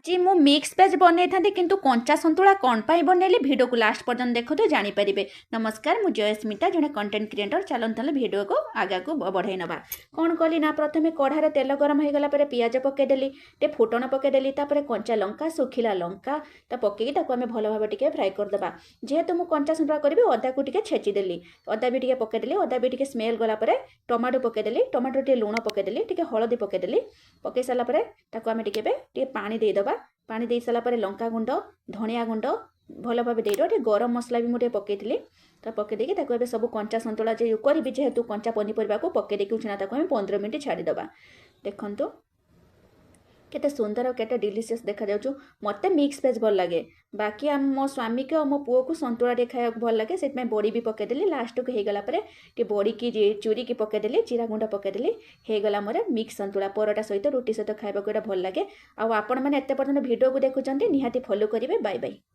ଆଜି ମୁଁ mix veg ବନେଇଥାନ୍ତି, କିନ୍ତୁ କଞ୍ଚା ସନ୍ତୁଳା କ'ଣ ପାଇଁ ବନେଇଲି, ଭିଡ଼ିଓକୁ ଲାଷ୍ଟ ପର୍ଯ୍ୟନ୍ତ ଦେଖନ୍ତୁ, ଜାଣିପାରିବେ। ନମସ୍କାର, ମୁଁ ଜୟସ୍ମିତା, ଜଣେ କଣ୍ଟେଣ୍ଟ କ୍ରିଏଟର। ଚାଲନ୍ତୁ ତାହେଲେ ଭିଡ଼ିଓକୁ ଆଗକୁ ବଢ଼େଇ ନେବା। କ'ଣ କଲି ନା, ପ୍ରଥମେ କଢ଼ାରେ ତେଲ ଗରମ ହେଇଗଲା ପରେ ପିଆଜ ପକାଇଦେଲି, ଟିକେ ଫୁଟଣ ପକାଇଦେଲି, ତାପରେ କଞ୍ଚା ଲଙ୍କା, ଶୁଖିଲା ଲଙ୍କା ତା ପକାଇକି ତାକୁ ଆମେ ଭଲ ଭାବେ ଟିକେ ଫ୍ରାଏ କରିଦେବା। ଯେହେତୁ ମୁଁ କଞ୍ଚା ସନ୍ତୁଳା କରିବି, ଅଦାକୁ ଟିକେ ଛେଚିଦେଲି, ଅଦା ବି ଟିକେ ପକାଇଦେଲି। ଅଦା ବି ଟିକେ ସ୍ମେଲ୍ ଗଲା ପରେ ଟମାଟୋ ପକାଇଦେଲି, ଟମାଟୋ ଟିକେ ଲୁଣ ପକାଇଦେଲି, ଟିକେ ହଳଦୀ ପକାଇଦେଲି। ପକାଇ ସାରିଲା ପରେ ତାକୁ ଆମେ ଟିକେ ଏବେ ଟିକେ ପାଣି ଦେଇଦେବା। ପାଣି ଦେଇ ସାରିଲା ପରେ ଲଙ୍କା ଗୁଣ୍ଡ, ଧନିଆ ଗୁଣ୍ଡ ଭଲ ଭାବେ ଦେଇଦେବା। ଟିକେ ଗରମ ମସଲା ବି ମୁଁ ଟିକେ ପକାଇଥିଲି। ତ ପକାଇ ଦେଇକି ତାକୁ ଏବେ ସବୁ କଞ୍ଚା ସନ୍ତୁଳା ଯେ କରିବି, ଯେହେତୁ କଞ୍ଚା ପନିପରିବାକୁ ପକାଇ ଦେଇକି ଉଛୁନା ତାକୁ ଆମେ 15 ମିନିଟ୍ ଛାଡ଼ିଦେବା। ଦେଖନ୍ତୁ କେତେ ସୁନ୍ଦର, କେତେ ଡିଲିସିୟସ୍ ଦେଖାଯାଉଛି। ମୋତେ ମିକ୍ସ ଭେଜ୍ ଭଲ ଲାଗେ, ବାକି ଆମ ମୋ ସ୍ୱାମୀକୁ ଆଉ ମୋ ପୁଅକୁ ସନ୍ତୁଳା ଟିକେ ଖାଇବାକୁ ଭଲ ଲାଗେ। ସେଥିପାଇଁ ବଡ଼ି ବି ପକାଇଦେଲି। ଲାଷ୍ଟକୁ ହେଇଗଲା ପରେ ଟିକେ ବଡ଼ିକି ଚୁରିକି ପକାଇଦେଲି, ଜିରା ଗୁଣ୍ଡ ପକାଇଦେଲି। ହେଇଗଲା ମୋର ମିକ୍ସ ସନ୍ତୁଳା। ପରଟା ସହିତ, ରୁଟି ସହିତ ଖାଇବାକୁ ଏଇଟା ଭଲ ଲାଗେ। ଆଉ ଆପଣମାନେ ଏତେ ପର୍ଯ୍ୟନ୍ତ ଭିଡ଼ିଓକୁ ଦେଖୁଛନ୍ତି, ନିହାତି ଫଲୋ କରିବେ। Bye bye.